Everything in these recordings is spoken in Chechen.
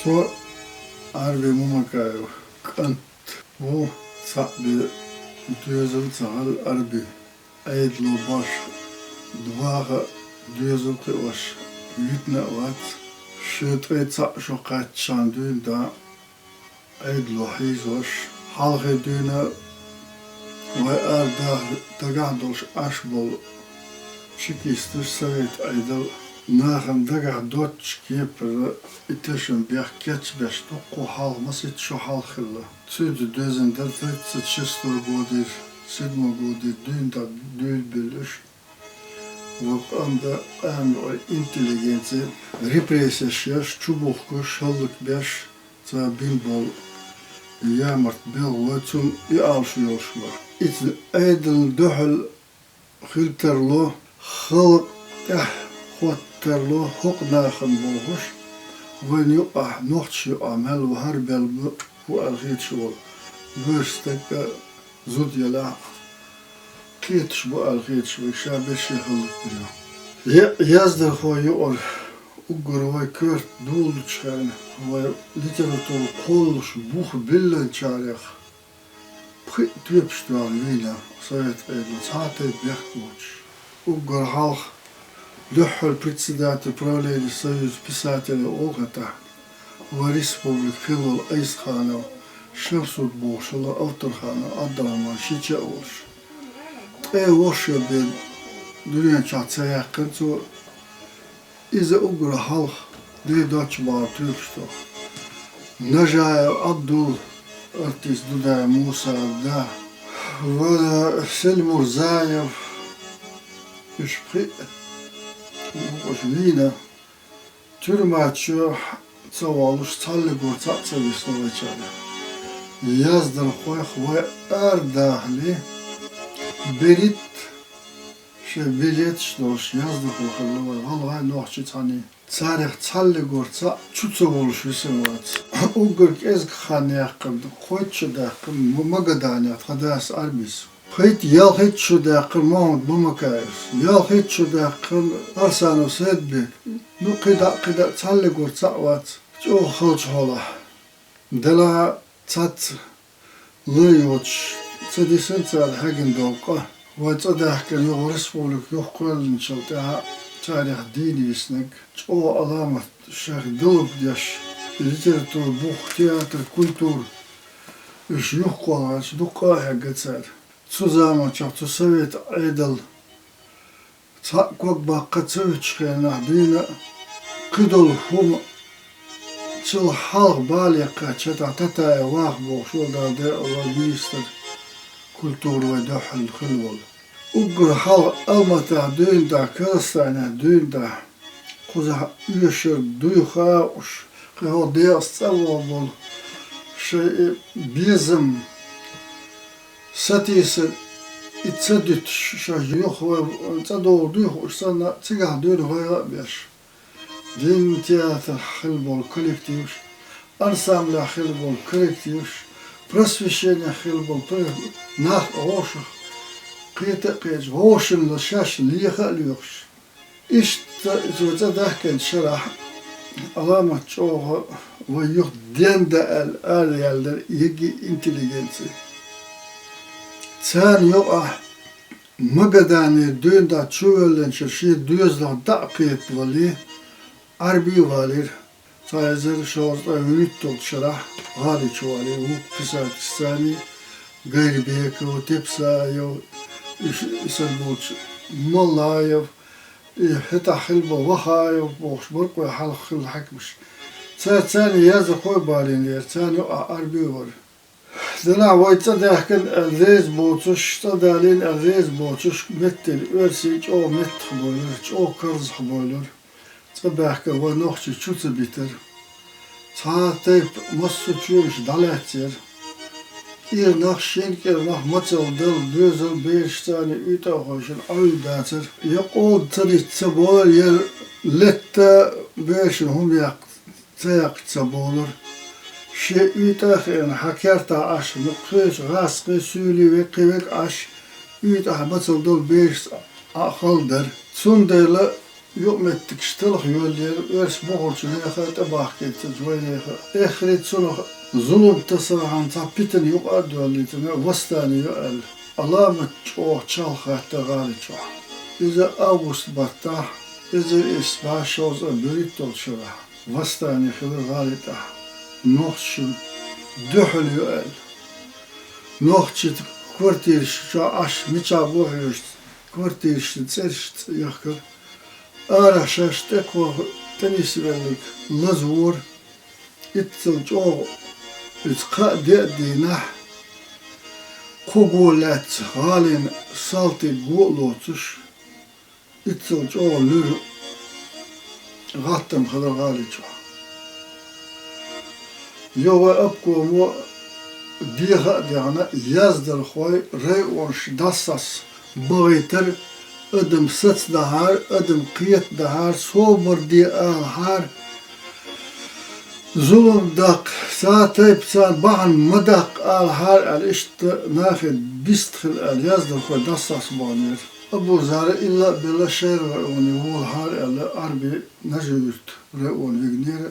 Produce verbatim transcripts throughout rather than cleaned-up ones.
Хьо Ӏарби Мамакаев кӀант ву, цхьаъ бен доьзал ца хилла Ӏарби. Ӏедало башха дӀахо доьзал кхиош витина а вац. Шен ткъе цхьаъ шо кхаьччахьана дуьйна дӀа Ӏедало хьийзош, хьалхе дуьйна вай арадахар дагахь долуш Ӏаш болу чекисташ, совет Ӏедал, нахана дагахь доцчу кепара и тешнабехк кечбеш дуккха хьалха, масийтта шо хьалха хилла. Цуьнца доьзна дара тридцать шестой годера, седьмой годера дуьйна дӀа дуьйла белларш. Вай къам бен къаман интеллигенци репрессеш еш, чубухкуш, хӀаллакбеш, цара бина болу ямарта белхалой, цунна и Ӏалашо йолуш бара. Иза Ӏедална дуьхьал хила тарло, халкъ тӀехь хӀотта тарло хӀокху нахана бохуш, вайна юкъахь, нохчашна юкъахь мел ву хӀара белла бу аьлла хеташ волу боьрша стаг а, зуда елахь а кхеташ бу аьлла хеташ вайга ша бен шен хӀаллакбина. Е яздархой юкъара уггар вай коьрта дӀадолучу хенахь, вай литература кхоллуш бух биллинчарех пхиъ тоьпаш тоьхна вийна совет Ӏедало, цхьа а тайпа бехк боцуш. Уггар хьалха дуьххьара председатель правления Союза писателей олу хӀетахь, вайн республика хилла волу Айсханов Шамсуд бохуш волу, Авторханов Ӏабдурахьман шича а волуш. Ткъе ворхӀ шо бен дуьнен чохь ца яьккхина цо, иза уггар хьалха ден доцчу бахьана тоьпаш тоьхна. Нажаев Ӏабдул, артист Дудаев Муса, да, вара Селимурзаев, уьш пхиъ, уьш вийна. Тюрьма чу ца волуш, цхьаллигора цхьаъ ца висна вайчарна. Яздархойх вай арадахале, берхӀитта шайн билеташ долуш яздархо хилла вай, гӀалгӀай, нохчий, цхьаний. Царех цхьаллигора цхьаъ чу ца волуш висина вац. Уггар кӀезиг хан яьккхина, кхойтта шо даьккхина, м-, Магаданехь тхан дас Ӏарбис. Пхийтта-ялхитта шо даьккхина Мохьмад Мамакаевс, ялхитта шо даьккхина Арсанов Сайдбек. Ну, кхидӀа а, кхидӀа а, цхьаллигора цхьаъ вац. ЧӀогӀа халчу хьолахь, делахь а, цхьацца лай йоцуш, ца дисина цара хьегна долу къа. Вай цӀа даьхкина юха республика юхакхоьллинчул тӀаьхьа царех дийна виснарг, чӀогӀа Ӏаламат шайх долуш деш, литература, бух, театр, культура, уьш юхакхоллачу дуккха а хьегна цара. Цу заманчохь цу совет Ӏедал цхьаъ ког баккха ца вуьтуш хенахь дуьйна а, кхидолу хӀума цул хьалха бала яккхаьчча, тӀаккха Татаев Ваха бохуш волу, Дала дерриг а вай министр культуры вай дуьхьал хилла волу. Уггар хьалха Алматахь дуьйна дӀа, Казахстанехь дуьйна дӀа, кхузахь оьшург дуй хаьа уьш, кхин хӀокху декъаца цӀа вогӀу болу шайн и безам сатийсар, и ца дуьтуш, шаьш юха вай цӀа догӀур дуй хууш санна, цигахь дуьйна гӀайгӀа а беш. Дин театрахь хилла болу коллективаш, ансамблехь хилла болу коллективаш, просвещенехь хилла болу пр-, нах а вовшах кхета а кхеташ, вовшашна шаьш леха а лоьхуш. Иштта иза вай цӀа даьхкинчу шарахь Ӏаламат чӀогӀа вай юха денда аьлла араяьлла дара йиги интеллигенци. Царна юкъахь Магаданера дуьйна дӀа чувоьллинчуьра шен доьзалх дӀа а кхетавалле, Ӏарби а валийра. Цхьа эзар шовзткъе вуьрхӀитталгӀачу шарахь гӀали чу валийра вукху писательш, царний Гайрбеков, Тепсаев, уьш, и санна болчу Маллаев, и хӀетахь хилла болу Вахаев бохуш бара-кх вай хьалха хилла хьаькамаш. Цара царний яздархой а балийнера, царна юкъахь Ӏарби а вара. Делахь вай цӀа даьхкина аьлла реза боцуш, цӀа далийна аьлла реза боцуш меттиг оьрсий чӀогӀа меттахбевлира, чӀогӀа карзахбевлира. ЦӀа баьхкина вай нохчий чу ца битира. Цхьа а тайпа массо а чоьнаш дӀалаьцнера. КӀирнах, шина кӀирнах мацалла дала доьзал, бераш царна уьйтӀа а хойшина Ӏуьйр дацара. Я къода ца дитта ца болура, я летта берашна хӀума яккха ца яккхича ца болура. Шен уьйтӀа а хиъна, хьан кертахь Ӏаш, ну, кхечу гӀазкхий, суьйлий, веккхий вега Ӏаш, уьйтӀахь мацалла долу берашца Ӏа а хала дара. Цундела Юкъаметтигаш талха йоллера, оьрс-бохарчу нехан тӀебахкийтарца вайнаха. Эххар цунах зулам тасархьама цхьа питана юкъа а доьллийтина, восстани ю аьлла, Ӏаламат чӀогӀа чалха хаттар гӀали чохь. Иза август баттахь, эзар исс бӀе шовзткъе берхӀитталгӀачу шарахь, восстани хилар гӀали тӀехь. Нохчашна дуьхьал ю аьлла. Нохчий квартираш чохь Ӏаш, мичахь бохьуьйтуш, квартирашна цӀераш цӀе яхкар. Арахь шаьш тӀекхо-, тӀенисвеллиг лазавора, иццал чӀогӀа иза кхаъ де а дийнахь, кхо го лаьцна гӀалина салтий го а лоцуш, иццал чӀогӀа луьра гӀаттам хилар гӀали чохь. Йо, вай обкомо деха а даьхна, яздархой районаш дӀасас бахийтар, адам сацадахьара, адам кхетадахьара, собар де алахьара, зулам даккха, цхьа тайпа царна бахьана ма даккха алахьара аьлла, иштта нахе бист хила аьлла, яздархой дӀасас бахнера. Абузара илла а белла шайра районе волахьара аьлла, Ӏарби Нажи-Юьртан районе вигнера.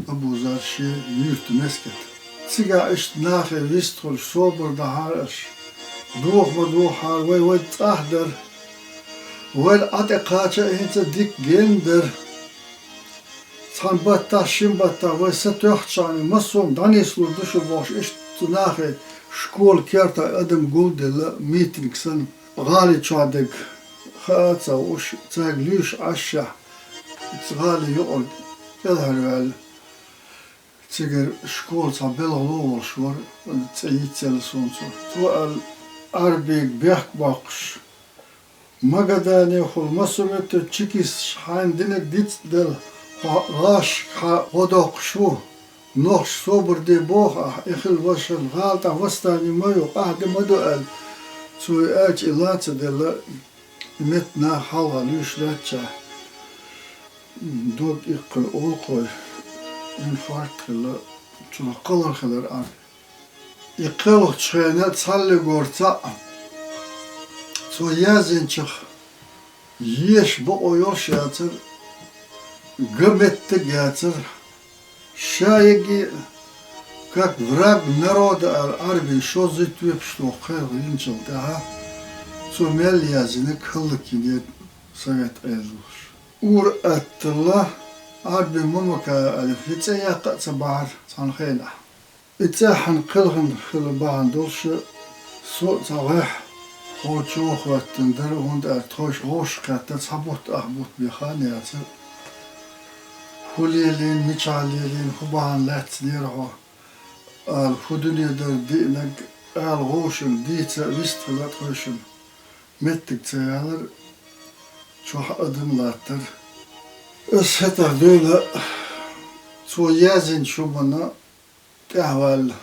Абузар шен юьртан мескат. Цигахь иштта нахе вистхуьлуш собар дахьара аша. Доха ма дохахьара вай, вай цӀахь дара. Вай Ӏа тӀе кхача а хӀинца дика гена дара. Цхьана баттахь, шина баттахь вай сатоьхчахьана, массо а дӀанислур ду шу бохуш, иштта цу нахе школа кертахь адам гулделла митинг санна. ГӀали чохь дерг хаа а ца хууш, цаьрга луьйш Ӏашшехь, цу гӀали юкъара кӀелхьарваьлла, цигара школа цхьа белхало волуш вара, цӀе йицъелла суна цо. Цо аьлла, Ӏарбига бехк боккхуш: «Магадане хула, массо а меттиг чекисташ хьайна динарг дицделла, хьо гӀашка хьан гӀо доккхуш ву». Нохчаша собар де боху ахь, и хила вашалла, гӀала тӀехь восстани ма ю, къахьда ма ду аьлла, цо и аьлча, и ла ца делла, и метта наха хьалха луьйш лаьттачахь, дог иккхина олукхой, инфаркт хилла, цунах кхалхар хилар Ӏарби. И кхелхачу хенахь цхьаллигора цхьаъ, цо яздинчех еша бакъо йолуш яцара, ган меттиг а яцара. Ша яги, как враг народа аьлла, Ӏарбин шозза тоьпаш тоху кхелха йинчул тӀаьхьа, цо мел яздинарг хӀаллакйинера Совет Ӏедалша. Ур атталла, Ӏарбин Мамакаев аьлла, и цӀе яккха а ца бахьара цхьана хенахь. И цӀеххьана кхелхина хила бахьана долуш, со а цхьа ваьхьа, хӀокху чу хӀоттина дара, хӀунда аьлча тхойша гӀовшах кхетта цхьа бутт ах бутт бен хан яцара. ХӀун лелийна, мичахь лелийна, хӀун бахьана лаьцнера хьо, ала, хӀун дуьне дара диънарг, ала, гӀовшалла дийца а вистхилла тхойшинна. Меттиг ца ялара, чохь адам латтара. Аса хӀетахь дуьйна цо яздинчу хӀуманна тӀаьхьаваьлла.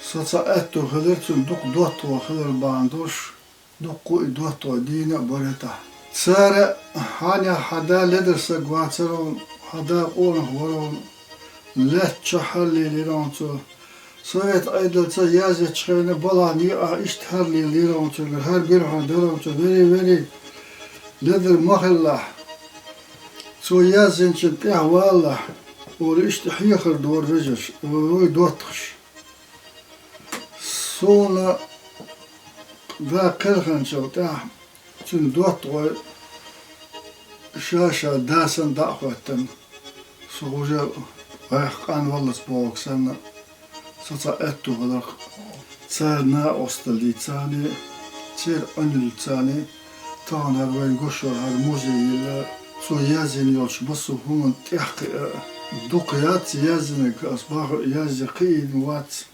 Со цхьа аьтту хилира, цуьнан дукха доттагӀой хилар бахьана долуш, дуккха а и доттагӀой дийна а бара хӀетахь. Цара: «Хьан, хьан да ледара саг вацара хьуна, хьан да къонах вара хьуна, лаьтта чохь хьаллелийра хьуна цо. Совет Ӏедалца язъечу хенахь балхана йиъахь иштта хьаллелийра хьуна цо, хӀара бирхьа дара хьуна цо, вери, вери, ледара ма хилалахь. Цо яздинчунна тӀаьхьавалалахь», — олу иштта хьехар дора вежарша, вай доттагӀаш. Суна да кхелхинчул тӀаьхьа цуьнан доттагӀой ша-ша да санна дӀа а хӀоьттина, со уже вайх къанваллалц бохург санна, со цхьа аьтту хиларх, цара накъосталла дийцарний, церан Ӏуьналлицарний, тахана хӀара вайн гуш йолу хӀара музей йилла, цо яздина йолчу массо а хӀуманна тӀехь кхиа, дукха яц яздинарг, ас бахар язъе кхиийна вац.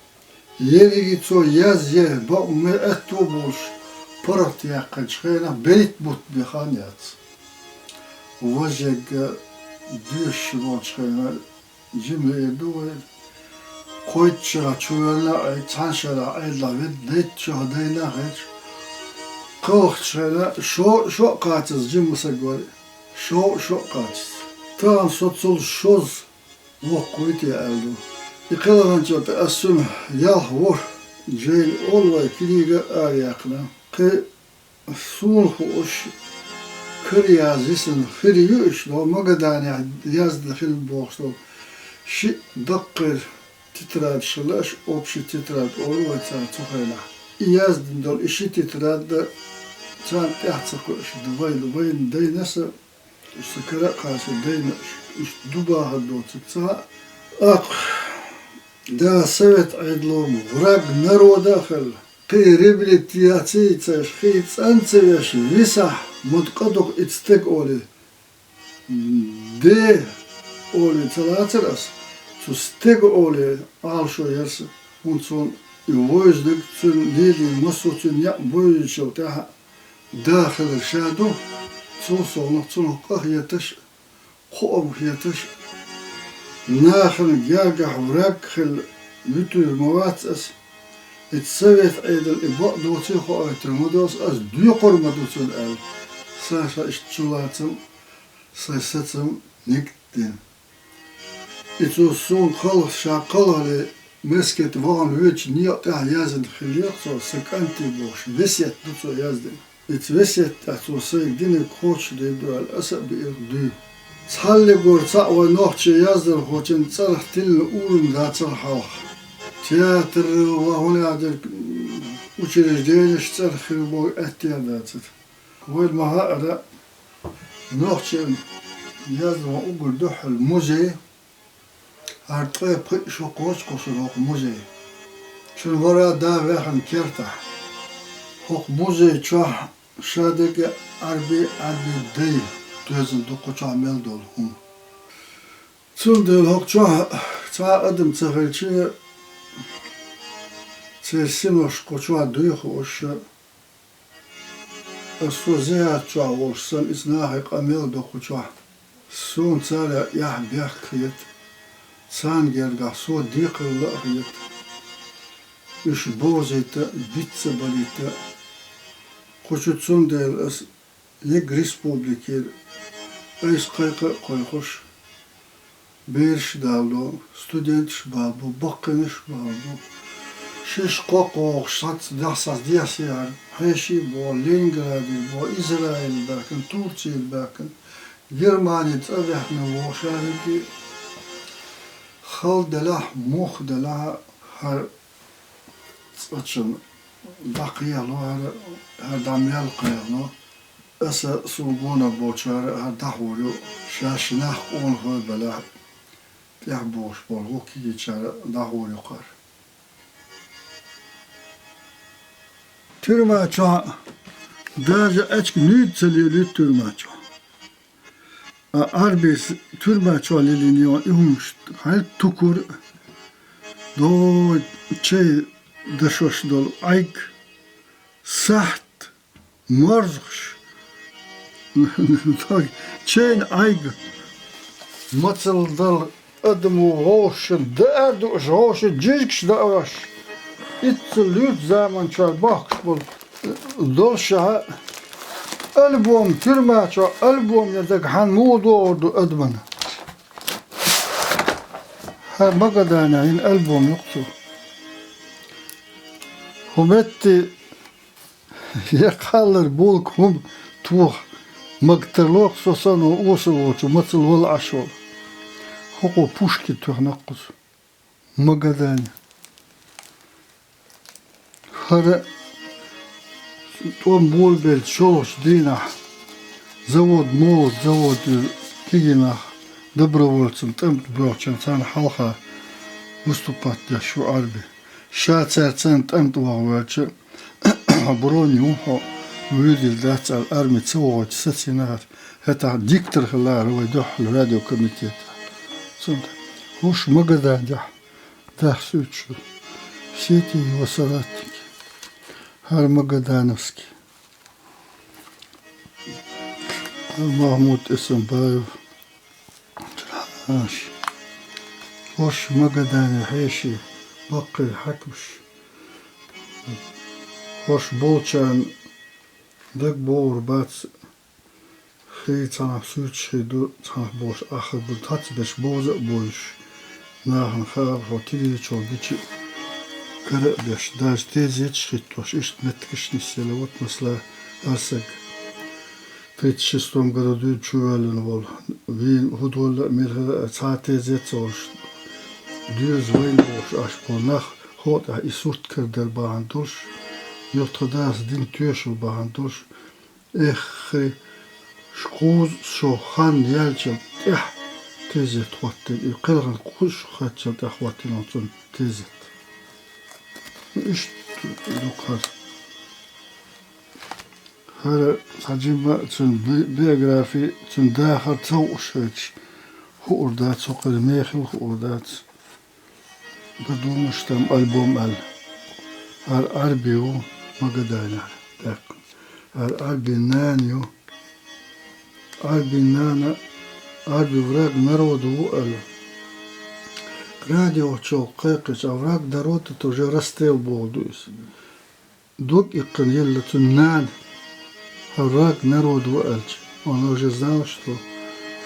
Ерриге цо язъе, бакъ ма аьтту а болуш, паргӀат яьккхинчу хенахь берхӀитта бутт бен хан яц. Важа ерг доьшуш волчу хенахь жима лиър ду вай. Кхойтта шарахь чувелла а, цхьана шарахь Ӏедалахь ведда, дейтта шарахь дайна а хилча, кхелхачу хенахь шо-, шо а кхацаза жима саг вара, шо-, шо а кхацаза. Тахана со цул шозза воккхавуьйту аьлла ду. И кхелхинчул тӀе ас цуьнан ялх ворхӀ жайна олу вай книга а араяьккхина. Кхин суна хууш, Кара язъяьй санна хир ю уьш, но Магаданехь яздан хилла бохуш долу шиъ даккхийра тетрадаш хилла, аша общий тетрадь олу вай цара цу хенахь. И яздина долу и ши тетрадь а царна тӀаьхьа ца кхуьуш, вайна, вайна дайна аса, уьш сан кара а кхача дайна, уьш ду бахар доцург ца хаьа. ТӀаккха да Совет Ӏедало враг народа а хилла, кхин реабилитаци а ца еш, кхин цӀан а ца веш, висахь, ма дукха ду-кх и стеган олий. Де олий ца лацара ас, цу стеган олий Ӏалашо яра сан, хӀунда цунна и вовзаниг, цуьнан лелийна массо а цуьнан некъ бовзуьйтучул тӀаьхьа да хилар ша ду, цул совнаха цунах къа хеташ а, кхоам хеташ а, нахана гергахь враг хилла вуьтур ма вац ас, и Совет Ӏедал и бакъ доций хоуьйтур ма ду ас, ас доькхур ма ду цунна аьлла, сан ша иштта чулацам, сайн сацам нигат дина. И цо суна кхалха, ша кхалхале, Мескате вахана воьдучу некъа тӀехь яздина хиллера цо, сан кӀанте бохуш, весет ду цо яздина. Ица весет тӀехь цо сайга динарг кхочушдийр ду аьлла, аса а биира дуй. Цхьаллигора цхьаъ вайн нохчийн яздархочун цӀарах тиллина урам дацара хьалха. Театр, ва хӀун яздерг, учрежденеш цӀарах хир боху аьттехьа дацара. Вайна ма-хаъара, нохчийн яздархочун уггар дуьххьара музей, хӀара ткъе пхиъ шо кхочуш кхуссур хӀокху музей. Шуна вара да ваьхна кертахь. ХӀокху музей чохь шадерг а Ӏаьрби, Ӏаьрби дай доьзна ду кху чохь мел долу хӀума. Цундела хӀокху чохь цхьа а адам ца хилча, церан синош кху чохь дуй хууш, ас со зиярат чохь волуш санна, иза нахе къамел а до кху чохь. Суна цара эхь-бехк хета, царна гергахь со декхарла а хета, уьш бовзийта, биц ца балийта. Кху чу цундела ас ег республикера айса кхайкха а кхойкхуш, бераш а даладо, студенташ а балабо, баккхийнаш а балабо. Шиш кхокхо вогӀуш сац дехьа сац дехьа сехьара, хьеший а боху, Ленинградера боху, Израиле баьхкина, Турцера баьхкина, Германи цӀа вехна вогӀу шаригги. Хала делахь а, муха делахь а, хӀара цкъачунна дӀакхехьало, хӀара, хӀара дӀа мел кхехьало. Аса, суна гонах болчара а хӀара дӀахьур ю, шаьш нах къонахой а белахь, тӀехбохуш болу хӀокху кегийчара дӀахьур ю кхара. Туьрма чохь даже аьчка нуьйда ца лелуьйту туьрма чохь. А Ӏарбис туьрма чохь лелийна йолу и хӀумаш хьайна тукур а, дой чай дашош долу Ӏайг, сахьт, морзахаш, чайна Ӏайг, мацалла дала адамо вовшашна даа а дууш, вовшашна жижигаш даош, иццал луьйчу заманчохь бохкуш болу долуш а, альбом, туьрма чохь альбом ян дага хьан муха догӀур ду адамна? ХӀара Магаданехь йина альбом ю-кх цо. ХӀун метте я кхаллар болу хӀума тоха мага тарло-кх со санна осал волчу мацалла вала Ӏаш волу. ХӀокхо Пушкин туьхна-кх кхуза. Магадане. ХӀара тӀом болабеллачу шолгӀачу дийнахь завод, молот завод кегийнах добровольцан тӀамтӀа боьлхучарна царна хьалха выступать деш ву Ӏарби. Ша цаьрца тӀамтӀа ваха воьлча, броня ю хьо, вуьйр дийр дац аьлла, арми ца вогӀуьйту сацийна хӀара. ХӀетахь диктор хилла хӀара вай дуьххьал радиокомитетехь. Цунна хӀорш Магадане дахьа суьйцуш ду. Все эти его соратники. ХӀара Магадановский. Махмуд Эсамбаев. Чархьанаш. ХӀорш Магадане хьеший, баккхий хьаькамаш. ХӀорш болчарна дагабогӀур бац, хи цхьанхьа суьрташ хир ду, цхьанхьа болуш ахар ду, цхьацца берш бовза а бовзуш, нахана хаам хьо тилийначул гича а кара а беш, даже тезеташ хӀиттош, иштта меттигаш нисъелла, вот, масала, хӀара саг. Тридцать шестом году дуьйна чувоьллина волу. Вийна хӀун долу а, мила хила а, цхьа а тезет а ца олуш, доьза вайна бохуш Ӏаш болу нах, хӀокху тӀехь и сурт карадар бахьана долуш, юха тхан дас дина тоьшалла бахьана долуш, эххар, шкъуз шо хан яьллачул тӀаьхьа тезет хӀоттийна, и кхелхина кхузза шо хаттачул тӀаьхьа хӀоттийна цунна тезет. Иштта ду-кх хӀара. ХӀара цхьа жимма а цуьнан би-, биографи, цуьнан дахар ца хууш хилча, хуур дац, хӀокхуьнан мехала хуур дац. Дан ду-м аш там альбом аьлла. ХӀара Ӏарби ву, Магаданехь даьккхина. ХӀара Ӏарбин нана ю. Ӏарбин нана, Ӏарби враг народа ву аьлла. Радиочу кхайкхича, а враг народа, это уже расстрел бохург ду иза. Дог иккхина елла цуьнан нана, хӀара враг народа ву аьлча, он уже знал, что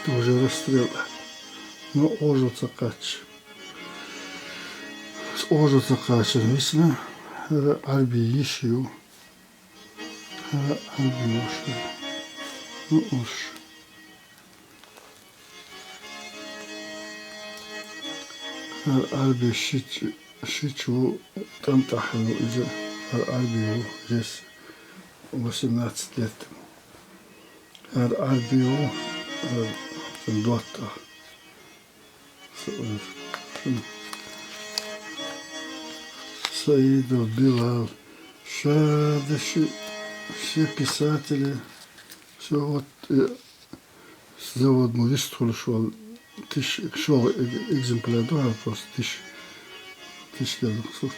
это уже расстрел аьлла. Но Ӏожалла ца кхаьчча. Ӏожалла ца кхаччалц висна, хӀара Ӏарби йиша ю, хӀара Ӏарби ваша ю. Ну, уьш. ХӀара Ӏарби шича, шича ву, тӀам тӀехь ву иза, хӀара Ӏарби ву, здесь восемнадцать лет. ХӀара Ӏарби ву, хӀара цуьнан доттагӀа. Са-, Саидов Билал. Ша деши, все писатели, все вот, э, Завод ма вистхуьлуш волу тиш, шолгӀа э-, экземпляр ду хьан просто тиш, тиш дерг сурт.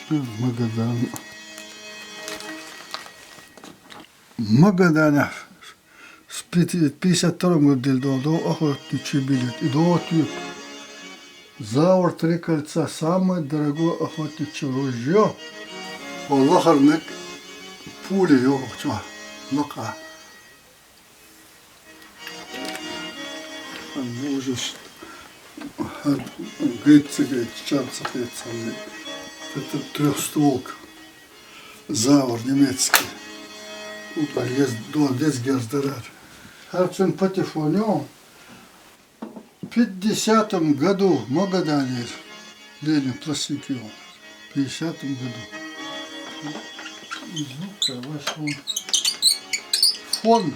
Магадан. Магаданехь с пяти-, пятьдесят втором году дилла долу охотничий билет. И до тюб. Завор три кольца, самое дорогое охотничье ружье. О, лахарниг пули ю чохь, лакха. Можешь гайта ца гайта, чам ца хецалли. Это трёхстволка. Завор немецкий. Упа ез до дезгерз дарар. Харцун патефоню. Пятидесятом году Магаданер Ленин пластинки он. В пятидесятом году. Звук, а, ваш он. Фон.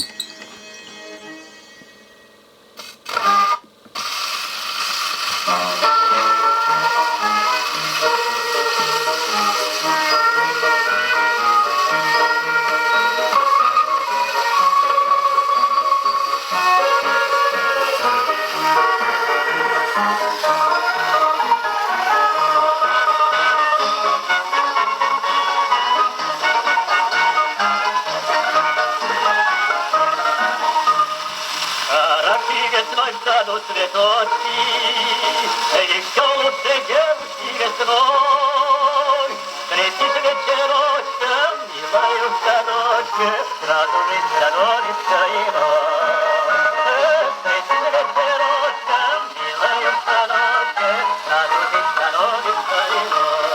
Хорошие весной в саду цветочки, ещё лучше девушки весной. Встретишь вечерочком, милая, в садочке, сразу же становишься иной. Встретишь вечерочком, милая, в садочке, сразу же становишься иной.